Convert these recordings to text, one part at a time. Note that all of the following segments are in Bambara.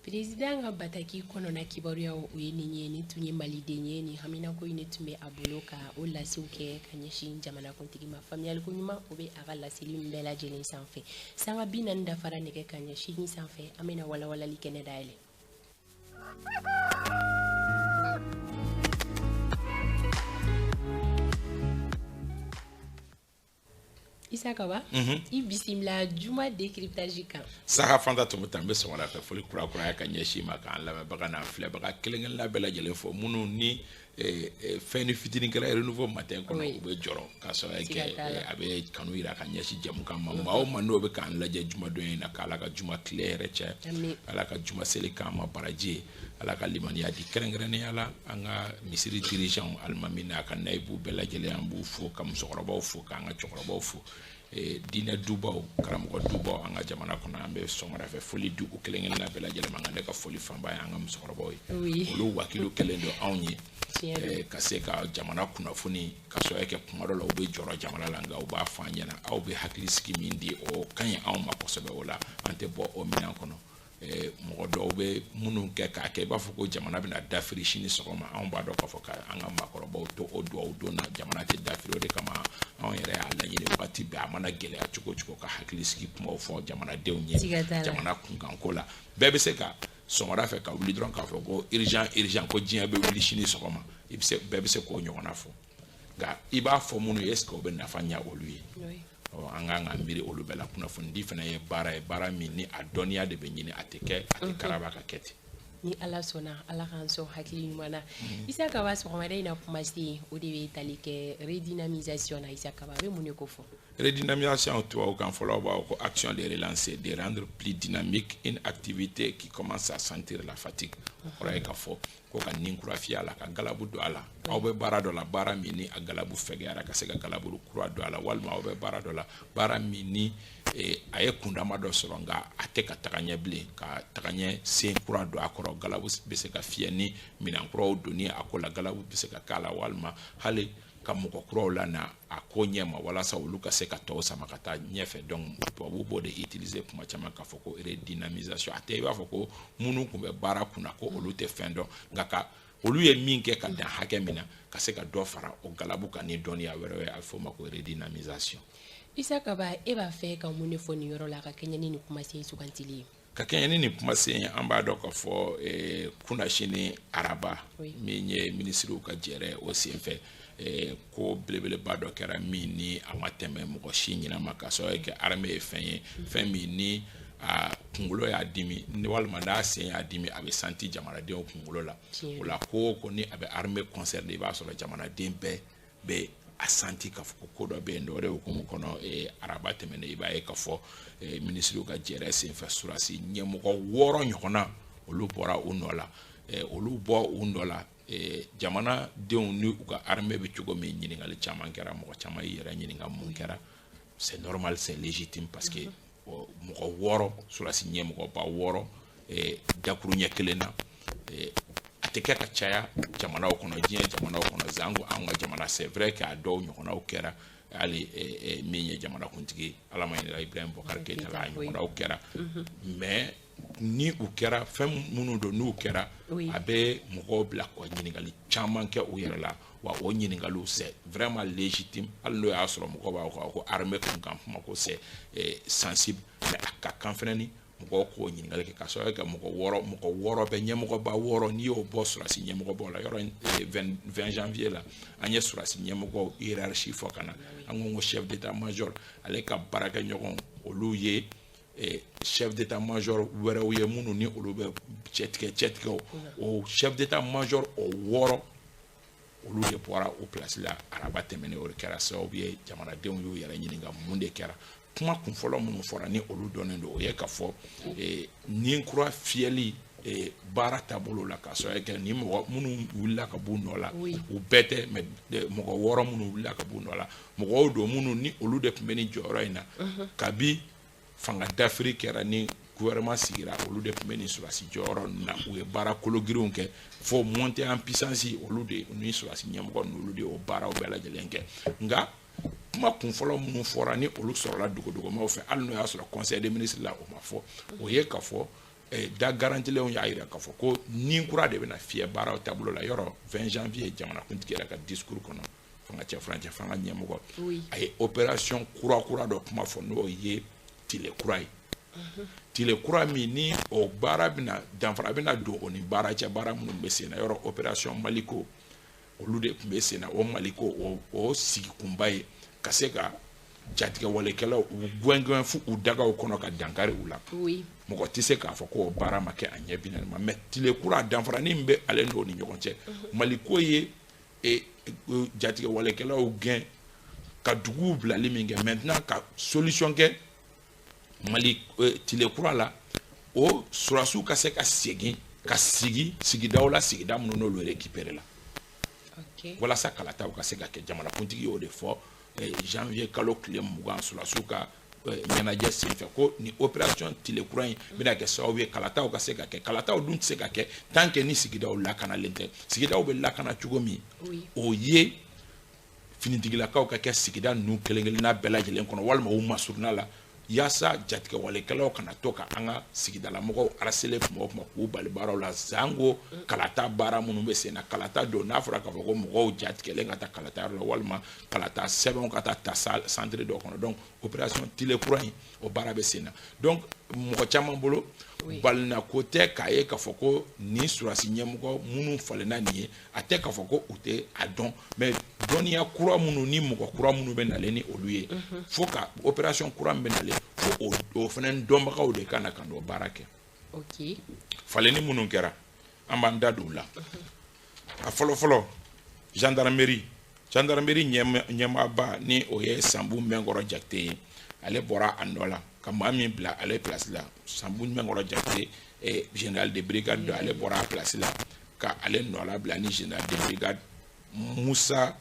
Président ka bataki kɔnɔna kibaruyaw o ye nin ye. Nin tun ye maliden ye, nin haminako in de tun bɛ a bolo ka o lasew kɛ ka ɲɛsin jamanakuntigi ma. Faamuyaliko ɲuman o bɛ a ka laseli bɛɛ lajɛlen sanfɛ. Sanga 40 dafara nɛgɛ ka ɲɛ 8 sanfɛ, an bɛna walawalali kɛnɛ dayɛlɛ. Isa Kaba, i bisimila juma décryptage kan. Saka Fanta Tɔmɔta, n bɛ sɔgɔmada fɛ foli kura kuraya ka ɲɛsin ma, k'an lamɛnbaga n'an filɛbaga kelen kelenna bɛɛ lajɛlen fɔ, minnu ni fɛn ni fitinin kɛra Renouveau Matin kɔnɔ, u bɛ jɔrɔ k'a sababu kɛ a bɛ kanu yira ka ɲɛsin jɛmukan ma. Maa o maa n'o bɛ k'an lajɛ jumadon in na, k'Ala ka juma tile yɛrɛ cɛ, Ala ka juma seli k'an ma baraji ye, Ala ka limaniya di, kɛrɛnkɛrɛnnenya la an ka misiri dirigeant alimami n'a ka nayibu bɛɛ lajɛlen, an b'u fo, ka musokɔrɔbaw fo, k'an ka cɛkɔrɔbaw fo, diinɛ dubaw, karamɔgɔ dubaw an ka jamana kɔnɔ. An bɛ sɔgɔmada fɛ foli di u kelen kelenna bɛɛ lajɛlen ma. Nka ne ka foli fanba ye an ka musokɔrɔbaw ye, olu wakilu kɛlen don anw ye ka se ka jamana kunnafoni, ka sɔrɔ kɛ kuma dɔ la u bɛ jɔrɔ jamana la, nka u b'a fɔ an ɲɛna. Aw bɛ hakili sigi min di, o ka ɲi anw ma kosɛbɛ. O la an tɛ bɔ o minɛn kɔnɔ. Mɔgɔ dɔw bɛ minnu kɛ k'a kɛ i b'a fɔ ko jamana bɛna dafiri sini sɔgɔma, anw b'a dɔn k'a fɔ k'an ka maakɔrɔbaw to o duwawu don na, jamana tɛ dafiri. O de kama anw yɛrɛ y'a laɲini wagati bɛɛ, a mana gɛlɛya cogo o cogo, ka hakili sigi kumaw fɔ jamanadenw ye jamana kunkanko la. Bɛɛ bɛ se ka sɔgɔmada fɛ ka wuli dɔrɔn k'a fɔ ko urgent urgent, ko diɲɛ bɛ wuli sini sɔgɔma, i bɛ se, bɛɛ bɛ se k'o ɲɔgɔnna fɔ, nka i b'a fɔ minnu ye, est ce que o bɛ nafa ɲɛ olu ye? An kan ka miiri olu bɛɛ la. Kunnafonidi fana ye baara ye, baara min ni a dɔnniya de bɛ ɲini, a tɛ kɛ, a tɛ karaba ka kɛ ten. Ni Ala sɔnna, Ala k'an sɔn hakili ɲuman na. Isa Kaba, sɔgɔmada in na kumasen o de bɛ tali kɛ redynamisation na. Isa Kaba, a bɛ mun de ko fɔ? Redynamisation, tubabukan fɔlɔ b'a fɔ ko action de relancer, de rendre plus dynamique une activité qui commence à sentir la fatigue. O kɔrɔ ye k'a fɔ ko ka nin kura fiyɛ a la, ka galabu don a la. Aw bɛ baara dɔ la, baara min ni a galabu fɛgɛyara, ka se ka galabu kura don a la, walima aw bɛ baara dɔ la, baara min ni a ye kundama dɔ sɔrɔ, nka a tɛ ka taga ɲɛ bilen, ka taga ɲɛ sen kura don a kɔrɔ. Galabu bɛ se ka fiyɛ ni minɛn kuraw donni a ko la, galabu bɛ se ka k'a la, walima hali ka mɔgɔ kuraw la na a ko ɲɛ ma, walasa olu ka se ka tɔw sama ka taa ɲɛfɛ. Donc tubabu b'o de utiliser kuma caman k'a fɔ ko redynamisation. A tɛ i b'a fɔ ko minnu tun bɛ baara kunna ko olu tɛ fɛn dɔn, nka ka olu ye min kɛ ka dan hakɛ min na, ka se ka dɔ fara o galabu kan ni dɔnniya wɛrɛ ye, a bɛ f'o ma ko redynamisation. Isa Kaba, e b'a fɛ ka mun de fɔ nin yɔrɔ la ka kɛɲɛ ni nin kumasen sugantili ye? Ka kɛɲɛ ni nin kumasen ye, an b'a dɔn k'a fɔ kunnasini araba min ye minisiriw ka jɛrɛ, o senfɛ ko belebeleba dɔ kɛra min ni a ma tɛmɛ mɔgɔ si ɲinama ma, ka sababu kɛ armée ye fɛn ye, fɛn min ni a kunkolo y'a dimi walima n'a sen y'a dimi, a bɛ santi jamanadenw kunkolo la. O la ko o ko ni a bɛ armée concerné, i b'a sɔrɔ jamanaden bɛɛ bɛ a santi k'a fɔ ko ko dɔ bɛ yen. O de hukumu kɔnɔ, araba tɛmɛnen, i b'a ye k'a fɔ minisiriw ka jɛrɛ senfɛ, surasi ɲɛmɔgɔ 6 ɲɔgɔnna, olu bɔra u nɔ la. Olu bɔ u nɔ la, jamanadenw ni u ka armée bɛ cogo min, ɲininkali caman kɛra, mɔgɔ caman y'i yɛrɛ ɲininka mun kɛra. C'est normal, c'est légitime, parce que mɔgɔ 6, surasi ɲɛmɔgɔba 6, dakuru ɲɛ kelen na, a tɛ kɛ ka caya jamanaw kɔnɔ, diɲɛ jamanaw kɔnɔ, zango an ka jamana. C'est vrai que a dɔw ɲɔgɔnnaw kɛra, hali min ye jamanakuntigi, Ala ma ɲinɛ, Ibrahim Boubacar Keïta la, a ɲɔgɔnnaw kɛra. Mais ni u kɛra, fɛn minnu don n'u kɛra, a bɛ mɔgɔw bila ka ɲininkali caman kɛ u yɛrɛ la. Wa o ɲininkaliw, c'est vraiment légitime, hali n'o y'a sɔrɔ mɔgɔw b'a fɔ ko armée kunkan kuma ko c'est sensible, mais a ka kan fɛnɛ ni mɔgɔw k'o ɲininkali kɛ, ka sababu kɛ mɔgɔ 6, mɔgɔ 6 bɛ ɲɛmɔgɔba 6, n'i y'o bɔ surasi ɲɛmɔgɔbaw la yɔrɔ. 20 janvier la, an ye surasi ɲɛmɔgɔw hiérarchie fɔ ka na, an ko chef d'état-major, ale ka baarakɛɲɔgɔn, olu ye chef d'état-major wɛrɛw ye minnu ni olu bɛ cɛtigɛ cɛtigɛw. O chef d'état-major o 6, olu de bɔra o place la araba tɛmɛnen. O de kɛra sababu ye jamanadenw y'u yɛrɛ ɲininka mun de kɛra. Kuma kunfɔlɔ minnu fɔra ni olu dɔnnen don, o ye k'a fɔ ni kura fiyɛli baara taabolo la, ka sababu kɛ ni mɔgɔ minnu wulila ka b'u nɔ la, u bɛɛ tɛ, mais mɔgɔ 6 minnu wulila ka b'u nɔ la, mɔgɔw don minnu ni olu de tun bɛ nin jɔyɔrɔ in na kabi fanga dafiri kɛra ni gouvernement sigira. Olu de tun bɛ nin surasi jɔyɔrɔ ninnu na, u ye baara kologirinw kɛ fo montée en puissance, olu de ni surasi ɲɛmɔgɔ ninnu, olu de y'o baaraw bɛɛ lajɛlen kɛ. Nka kuma kunfɔlɔ minnu fɔra ni olu sɔrɔla dogodogomaw fɛ, hali n'o y'a sɔrɔ conseil des ministres la o ma fɔ, o ye k'a fɔ Da garantilenw y'a jira k'a fɔ ko ni kura de bɛna fiyɛ baaraw taabolo la. Yɔrɔ, 20 janvier, jamanakuntigi yɛrɛ ka discours kɔnɔ, fanga cɛ furancɛ fanga ɲɛmɔgɔ, a ye opération kura kura dɔ kuma fɔ, n'o ye tile kura ye. Tile kura min ni o baara bɛna, danfara bɛna don o ni baara cɛ, baara minnu bɛ sen na. Yɔrɔ, opération Maliko, olu de tun bɛ sen na. O Maliko, o sigikunba ye ka se ka jatigɛwalekɛlaw u gɛn gɛn fo u dagaw kɔnɔ, ka dankari u la. Mɔgɔ tɛ se k'a fɔ ko o baara ma kɛ a ɲɛ 40 ma. Mais tile kura, danfaranin min bɛ ale n'o ni ɲɔgɔn cɛ, Maliko ye jatigɛwalekɛlaw gɛn ka duguw bilali min kɛ, maintenant ka solution kɛ Mali tile kura la, o sɔrɔdasiw ka se ka segin ka sigi sigidaw la, sigida minnu n'olu récupéré la, walasa kalataw ka se ka kɛ. Jamanakuntigi y'o de fɔ janvier kalo tile 20, sɔrɔdasiw ka ɲɛnajɛ senfɛ, ko ni opération tile kura in bɛna kɛ sababu ye kalataw ka se ka kɛ. Kalataw dun tɛ se ka kɛ tant que ni sigidaw lakanalen tɛ. Sigidaw bɛ lakana cogo min, o ye finitigilakaw ka kɛ sigida ninnu kelen kelenna bɛɛ lajɛlen kɔnɔ, walima u masurunna la, yaasa jatigɛwalekɛlaw kana to ka an ka sigidalamɔgɔw harceler tuma o tuma, k'u bali baaraw la. Sango kalata baara minnu bɛ sen na, kalata don, n'a fɔra k'a fɔ ko mɔgɔw jatigɛlen ka taa kalata yɔrɔ la, walima kalata sɛbɛnw ka taa ta centre dɔ kɔnɔ. Donc opération tile kura in, o baara bɛ sen na. Donc mɔgɔ caman bolo, balina ko tɛ k'a ye k'a fɔ ko nin sɔrɔdasi ɲɛmɔgɔ minnu falenna nin ye, a tɛ k'a fɔ ko u tɛ a dɔn, mais dɔnniya kura minnu ni mɔgɔ kura minnu bɛ nalen ni olu ye, fo ka opération kura min bɛ nalen, fo o fana dɔnbagaw de ka na ka n'o baara kɛ. Falenni minnu kɛra, an b'an da don u la. A fɔlɔ fɔlɔ, gendarmerie. Gendarmerie ɲɛmaaba, ni o ye Sanbu Mɛnkɔrɔ Jakite ye, ale bɔra a nɔ la ka maa min bila ale place la. Sanbu Mɛnkɔrɔ Jakite, général de brigade don, ale bɔra a place la ka ale nɔ la bila ni général de brigade Musa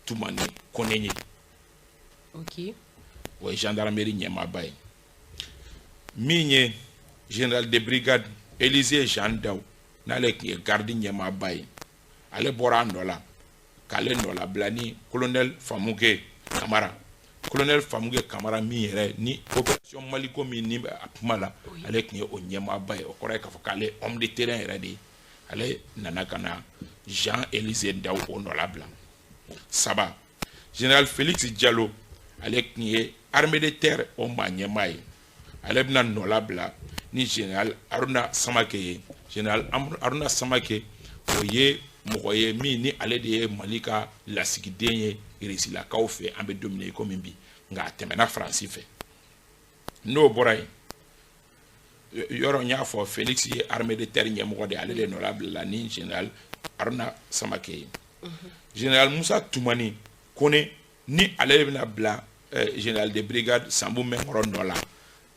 Tumani Kone ye. O ye gendarmerie ɲɛmaaba ye. Min ye général de brigade Élisée Jean Daw, n'ale tun ye garde ɲɛmaaba ye, ale bɔra a nɔ la k'ale nɔ labila ni colonel Famuke Kamara. Colonel Famuke Kamara min yɛrɛ ni opération Maliko min ni bɛ a kuma la, ale tun ye o ɲɛmaaba ye. O kɔrɔ ye k'a fɔ k'ale homme de terrain yɛrɛ de ye. Ale nana ka na Jean Élisée Daw o nɔ labila. Saba, général Félix Diallo, ale tun ye armée de terre o maa ɲɛmaa ye, ale bɛna nɔ labila ni général Haruna Samake ye. Général Haruna Samake, o ye mɔgɔ ye min ni ale de ye Mali ka lasigiden ye Irisilakaw fɛ, an bɛ don min na i komi bi, nka a tɛmɛna Faransi fɛ. N'o bɔra yen, yɔrɔ n y'a fɔ, Félix ye armée de terre ɲɛmɔgɔ de ye, ale de nɔ labilala ni général Haruna Samake ye. Général Musa Tumani Kone, ni ale bɛna bila général de brigade Sanbu Mɛnkɔrɔ nɔ la,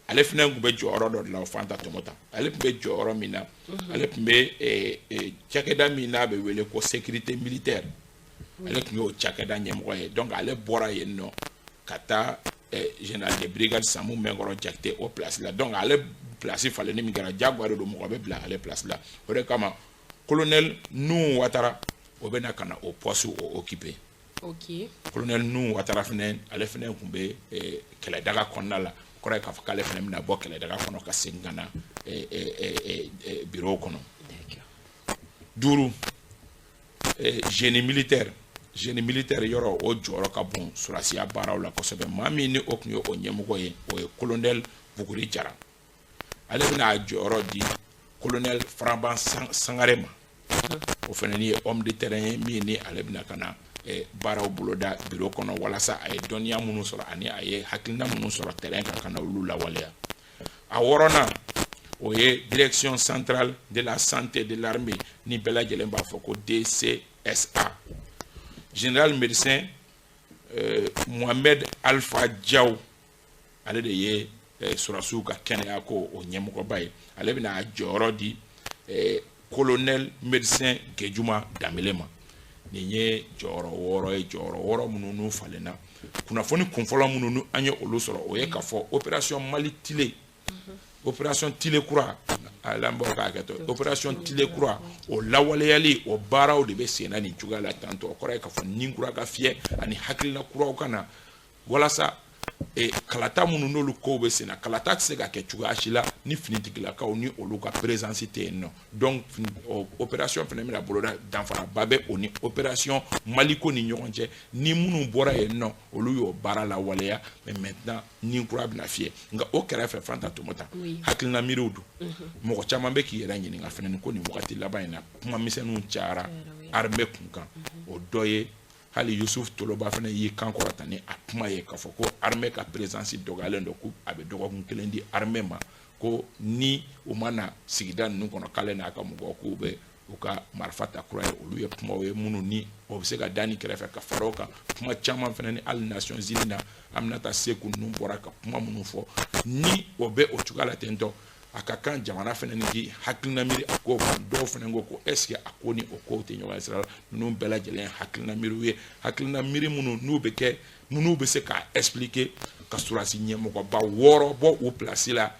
ale fana tun bɛ jɔyɔrɔ dɔ de la, o Fanta Tɔmɔta. Ale tun bɛ jɔyɔrɔ min na, ale tun bɛ cakɛda min n'a bɛ wele ko sécurité militaire, ale tun y'o cakɛda ɲɛmɔgɔ ye. Donc ale bɔra yen nɔ ka taa général de brigade Sanbu Mɛnkɔrɔ Jakite o place la. Donc ale place falenni min kɛra, diyagoya de don, mɔgɔ bɛ bila ale place la. O de kama colonel Nuhu Watara, o bɛ na ka na o poste o occuper. Colonel Nuhu Watara fɛnɛ, ale fɛnɛ tun bɛ kɛlɛdaga kɔnɔna la. O kɔrɔ ye k'a fɔ k'ale fɛnɛ bɛna bɔ kɛlɛdaga kɔnɔ ka segin ka na bureau kɔnɔ. Duuru, génie militaire. Génie militaire, yɔrɔ o jɔyɔrɔ ka bon sɔrɔdasiya baaraw la kosɛbɛ. Maa min ni o tun ye o ɲɛmɔgɔ ye, o ye colonel Buguri Jara. Ale bɛna a jɔyɔrɔ di colonel Faraban Sangare ma. O fana ye homme de terrain ye min ni ale bɛna ka na baaraw boloda bureau kɔnɔ, walasa a ye dɔnniya minnu sɔrɔ ani a ye hakilina minnu sɔrɔ terrain kan, ka na olu lawaleya. A wɔɔrɔnan, o ye direction centrale de la santé de l'armée, ni bɛɛ lajɛlen b'a fɔ ko DCSA. Général médecin Mohamed Alpha Diaw, ale de ye sɔrɔdasiw ka kɛnɛya ko o ɲɛmɔgɔba ye. Ale bɛna a jɔyɔrɔ di colonel médecin Gejuma Danbele ma. Nin ye jɔyɔrɔ 6 ye, jɔyɔrɔ 6 minnu n'u falenna. Kunnafoni kunfɔlɔ minnu ni an ye olu sɔrɔ, o ye k'a fɔ opération Mali tile, opération tile kura, a lamɛnbagaw ka hakɛ to, opération tile kura, o lawaleyali, o baaraw de bɛ sen na nin cogoya la tantɔ. O kɔrɔ ye k'a fɔ ni kura ka fiyɛ ani hakilina kuraw ka na walasa Kalata minnu n'olu kow bɛ sen na, kalata tɛ se ka kɛ cogoya si la ni finitigilakaw ni olu ka présence tɛ yen nɔ. Donc opération fana bɛna boloda, danfaraba bɛ o ni opération Maliko ni ɲɔgɔn cɛ. Ni minnu bɔra yen nɔ, olu y'o baara lawaleya, mais maintenant ni kura bɛna fiyɛ. Nka o kɛrɛfɛ, Fanta Tomota, hakilina miiriw don. Mɔgɔ caman bɛ k'i yɛrɛ ɲininka fana ko nin wagati laban in na, kuma misɛnninw cayara armée kun kan. O dɔ ye, hali Yusuf Toloba fana y'i kan kɔrɔta ni a kuma ye k'a fɔ ko armée ka présence dɔgɔyalen don, ko a bɛ dɔgɔkun kelen di armée ma, ko ni u ma na sigida ninnu kɔnɔ, k'ale n'a ka mɔgɔw k'u bɛ u ka marifa ta kura ye. Olu ye kumaw ye minnu ni o bɛ se ka da ni kɛrɛfɛ ka fara o kan. Kuma caman fana ni hali Nations Unies na, Aminata Seku ninnu bɔra ka kuma minnu fɔ, ni o bɛ o cogoya la ten tɔ, a ka kan jamana fana ni k'i hakilina miiri a ko kan. Dɔw fana ko ko est ce que a ko ni o kow tɛ ɲɔgɔn sira la? Ninnu bɛɛ lajɛlen ye hakilina miiriw ye, hakilina miiri minnu n'u bɛ kɛ, minnu bɛ se k'a expliquer ka sɔrɔdasi ɲɛmɔgɔba 6 bɔ u place la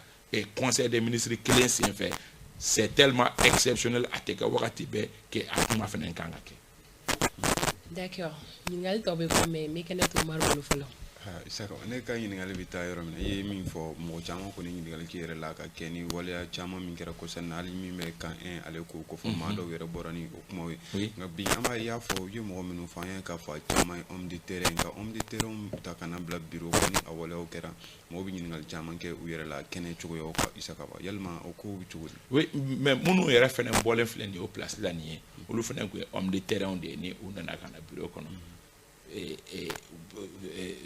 conseil des ministres kelen senfɛ. C'est tellement exceptionnel, a tɛ kɛ wagati bɛɛ que a kuma fana kan ka kɛ. D'accord, ɲininkali tɔ bɛ kɔ, mais n bɛ kɛnɛ to Umaru bolo fɔlɔ. Isaka, ne ka ɲininkali bɛ taa yɔrɔ min na, i ye min fɔ, mɔgɔ caman kɔni ɲininkali k'i yɛrɛ la ka kɛ ni waleya caman min kɛra kɔsa in na, hali min bɛ kan 1 ale ko ko fɔ, maa dɔw yɛrɛ bɔra ni o kumaw ye. Nka bi an b'a ye, i y'a fɔ, u ye mɔgɔ minnu fɔ, an ye k'a fɔ a caman ye homme de terrain. Nka homme de terrain ta ka na bila bureau kɔnɔ, ni a waleyaw kɛra, mɔgɔw bɛ ɲininkali caman kɛ u yɛrɛ la kɛnɛ cogoyaw kan. Isaka, yalima o kow bɛ cogo di? Oui, mais minnu yɛrɛ fana bɔlen filɛ nin ye o place la nin ye, olu fana tun ye homme de terrain de ye. Ni u nana ka na bureau kɔnɔ,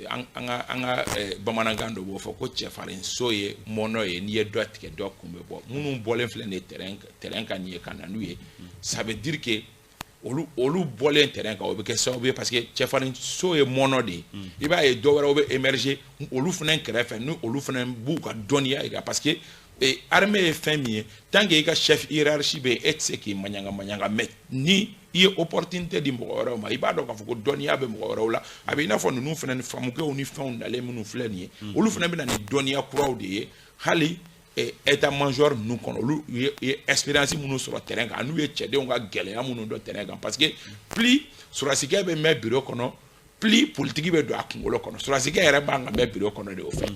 an ka bamanankan dɔ b'o fɔ ko cɛfarinso ye mɔnɔ ye, n'i ye dɔ tigɛ, dɔ kun bɛ bɔ. Minnu bɔlen filɛ nin ye terrain kan nin ye ka na n'u ye, ça veut dire que olu bɔlen terrain kan, o bɛ kɛ sababu ye, parce que cɛfarinso ye mɔnɔ de ye. I b'a ye, dɔ wɛrɛw bɛ émerger olu fana kɛrɛfɛ, ni olu fana b'u ka dɔnniya yira, parce que armée ye fɛn min ye, tant que i ka chef hiérarchie bɛ yen, e tɛ se k'i maɲanga maɲanga. Mais ni i ye opportunité di mɔgɔ wɛrɛw ma, i b'a dɔn k'a fɔ ko dɔnniya bɛ mɔgɔ wɛrɛw la. A bɛ i n'a fɔ ninnu fana ni famukɛw ni fɛnw nalen minnu filɛ nin ye, olu fana bɛ na ni dɔnniya kuraw de ye. Hali état major ninnu kɔnɔ, olu ye expérience minnu sɔrɔ terrain kan, n'u ye cɛdenw ka gɛlɛya minnu dɔn terrain kan, parce que plus sɔrɔdasikɛ bɛ mɛn bureau kɔnɔ, plus politique bɛ don a kunkolo kɔnɔ. Sɔrɔdasikɛ yɛrɛ b'an ka mɛn bureau kɔnɔ de, o fait.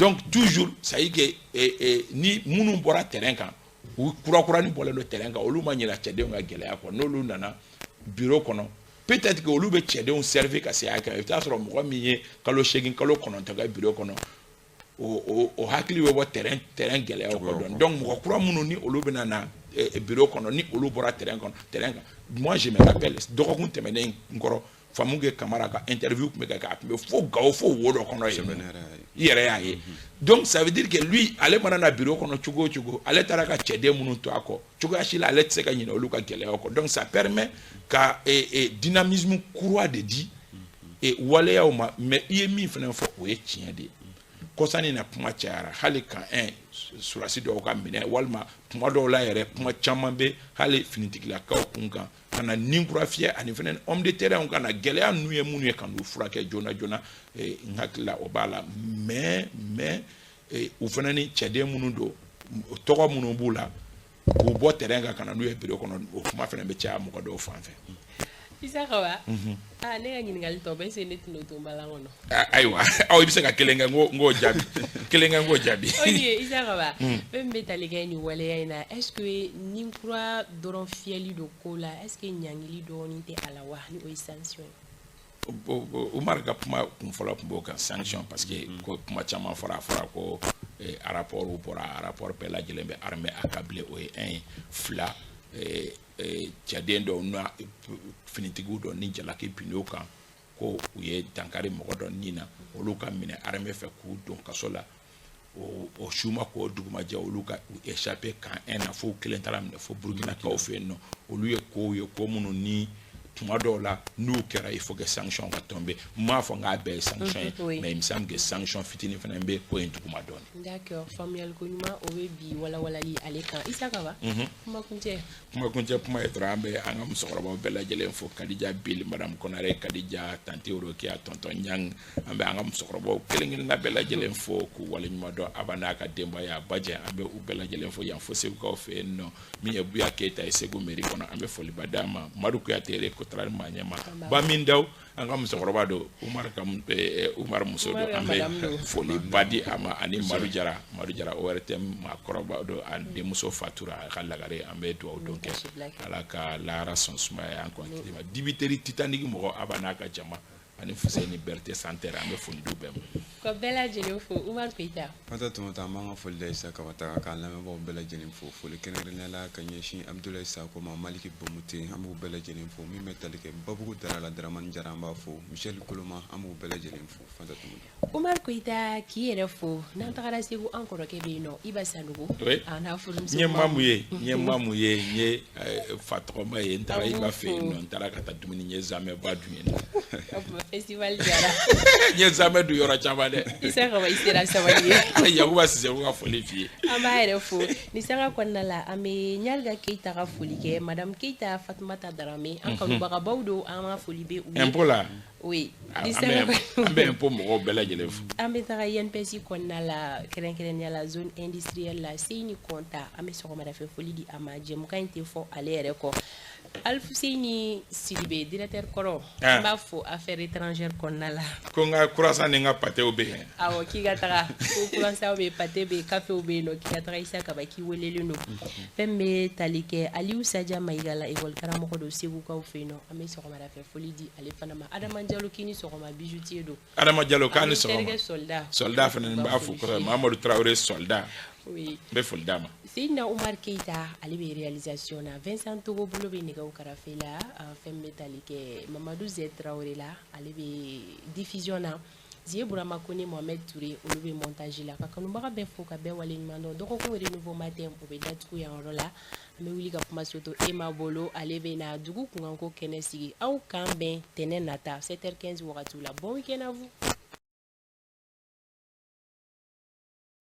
Donc toujours, ça y est que ni minnu bɔra terrain kan, u kurakurani bɔlen don terrain kan, olu ma ɲinɛ cɛdenw ka gɛlɛya kɔ. N'olu nana bureau kɔnɔ, peut-être que olu bɛ cɛdenw servir ka se hakɛ, i bɛ taa sɔrɔ mɔgɔ min ye kalo 8, kalo 9 kɛ bureau kɔnɔ, o hakili bɛ bɔ terrain gɛlɛyaw kɔ dɔɔni. Donc mɔgɔ kura minnu ni olu bɛna na bureau kɔnɔ, ni olu bɔra terrain kɔnɔ, terrain kan, moi je me rappelle, dɔgɔkun tɛmɛnen n kɔrɔ, Famuke Kamara ka interview tun bɛ ka kɛ, a tun bɛ fo Gawo, fo wo dɔ kɔnɔ yen, i yɛrɛ y'a ye. Donc ça veut dire que lui, ale mana na bureau kɔnɔ cogo o cogo, ale taara ka cɛden minnu to a kɔ, cogoya si la ale tɛ se ka ɲinɛ olu ka gɛlɛyaw kɔ. Donc ça permet ka dynamisme kura de di waleyaw ma. Mais i ye min fana fɔ, o ye tiɲɛ de ye. Kɔsani na, kuma cayara hali kan un sɔrɔdasi dɔw ka minɛ, walima kuma dɔw la yɛrɛ, kuma caman bɛ hali finitigilakaw kun kan ka na nin kura fiyɛ, ani fɛnɛ homme de terrain ka na gɛlɛya ninnu ye minnu ye, ka n'u furakɛ joona joona. N hakili la, o b'a la. Mais u fana ni cɛden minnu don, tɔgɔ minnu b'u la, k'u bɔ terrain kan ka na n'u ye bureau kɔnɔ, o kuma fana bɛ caya mɔgɔ dɔw fan fɛ. Isaka wa, aa, ne ka ɲininkali tɔ bɛ se, ne tɛn'o to n balan kɔnɔ. Ayiwa, aw i bɛ se ka kelen kɛ, n k'o jaabi, kelen kɛ, n k'o jaabi. Ok, Isaka wa, fɛn min bɛ tali kɛ nin waleya in na, est ce que ni kura dɔrɔn fiyɛli don ko la, est ce que ɲangili dɔɔnin tɛ a la wa, ni o ye sanction ye? Umar ka kuma kun fɔlɔ tun b'o kan, sanction, parce que ko kuma caman fɔra, a fɔra ko rapport bɔra, rapport bɛɛ lajɛlen bɛ armée accablé, o ye un ye. Fila, cɛden dɔw n'a finitigiw dɔ ni jalaki binn'o kan ko u ye dankari mɔgɔ dɔ nin na, olu ka minɛ armée fɛ k'u don kaso la. O su ma k'o dugumajɛ, olu ka u échappé camp 1 na, fo kelen taara minɛ fo Burkinakaw fɛ yen nɔ. Olu ye kow ye, ko minnu ni tuma dɔw la n'u kɛra, il faut que sanction ka tomber. N m'a fɔ n k'a bɛɛ ye sanction ye, mais il me semble que sanction fitinin fana bɛ ko in duguma dɔɔnin. D'accord, faamuyali ko ɲuman o bɛ bi walawalali ale kan. Isaka wa, kuma kuncɛ. Kuma kuncɛ kuma ye dɔrɔn, an bɛ an ka musokɔrɔbaw bɛɛ lajɛlen fo, Kadija Bill, madame Konare, Kadija, tante Rokiya, tonton Ɲang. An bɛ an ka musokɔrɔbaw kelen kelenna bɛɛ lajɛlen fo k'u waleɲuman dɔn. Aba n'a ka denbaya, Bajɛ, an bɛ u bɛɛ lajɛlen fo yan fo Segukaw fɛ yen nɔ. Min ye Buya Keyita ye Segu mairie kɔnɔ, an bɛ foliba d'a ma. Madu Kuyate. Socotra maa ɲɛma Bamin Daw, an ka musokɔrɔba don, Umar ka Umar muso don, an bɛ foli ba di a ma, ani Madu Jara, Madu Jara ORTM maakɔrɔba don, a denmuso fatura, a ka lagare, an bɛ dugawu don kɛ, Ala ka lahara sɔn sumaya an kɔn ma. Dibiteri Titanic mɔgɔ, a n'a ka jama ani Fuseni Berete Santere, an bɛ foli d'u bɛɛ ma. Ka bɛɛ lajɛlen fo. Umar Koyita. Fata Tumata, an b'an ka foli da Isa Kaba ta k'an lamɛnbagaw bɛɛ lajɛlen fo, foli kɛrɛnkɛrɛnnenya la ka ɲɛsin Abudulayi Sako ma, Maliki Bomute, an b'u bɛɛ lajɛlen fo, min bɛ tali kɛ Babugu Dara la, Daramani Jara, an b'a fo, Michel Koloma, an b'u bɛɛ lajɛlen fo. Fata Tumata. Umar Koyita, k'i yɛrɛ fo. N'an tagara Segu, an kɔrɔkɛ bɛ yen nɔ, Iba Sanogo. A n'a furumuso. N ye mamu ye, n ye mamu ye, n ye fa tɔgɔma ye, n taara Iba fɛ yen nɔ, n taara ka taa dumuni, n ye zamɛba dun yen nɔ. Festival diyara. N ye zamɛ dun yɔrɔ caman dɛ. Isa Kaba, i sera sabali ye. Yakuba Sise ka foli f'i ye. An b'a yɛrɛ fo. Ni sanga kɔnɔna la, an bɛ Ɲaliga Keyita ka foli kɛ, madame Keyita, Fatumata Darame, an kanubagabaw don, an ka foli bɛ u ye. Impôt la. Oui. An bɛ impôt mɔgɔw bɛɛ lajɛlen fo. An bɛ taga INPS kɔnɔna la, kɛrɛnkɛrɛnnenya la zone industrielle la, Seyini Kɔnta, an bɛ sɔgɔmadafɛ foli di a ma, jɛmukan in tɛ fɔ ale yɛrɛ kɔ. Alifuseyini Sidibe, directeur kɔrɔ, an b'a fo affaires étrangères kɔnɔna la. Ko n ka croissant ni n ka pâté bɛ yen. Awɔ, k'i ka taga ko croissant bɛ yen, pâté bɛ yen, café bɛ yen nɔ, k'i ka taga Isa Kaba, k'i welelen don. Fɛn min bɛ tali kɛ Aliyu Saja Mayiga la, école karamɔgɔ don Segukaw fɛ yen nɔ, an bɛ sɔgɔmadafɛ foli di ale fana ma. Adama Jalo, k'i ni sɔgɔma, bijoutier don. Adama Jalo, k'a ni sɔgɔma. Terikɛ soldat. Soldat fana, n b'a fo kosɛbɛ, Mamadu Tarawele soldat. Oui. N bɛ foli d'a ma. Seydina Umar Keyita, ale bɛ réalisation na. Vincent Togo bolo bɛ nɛgɛw karafe la, fɛn bɛ tali kɛ Mamadu Zɛ Tarawele la, ale bɛ diffusion na. Zie Burama Kone, Mohamed Touré, olu bɛ montage la. Ka kanubaga bɛɛ fo ka bɛɛ waleɲuman dɔn. Dɔgɔkun Renouveau Matin, o bɛ datugu yan yɔrɔ la. An bɛ wuli ka kuma soto e ma bolo, ale bɛ na dugu kunkanko kɛnɛ sigi. Aw k'an bɛn tɛnɛ nata 7h15 wagati la. Bon week-end à vous.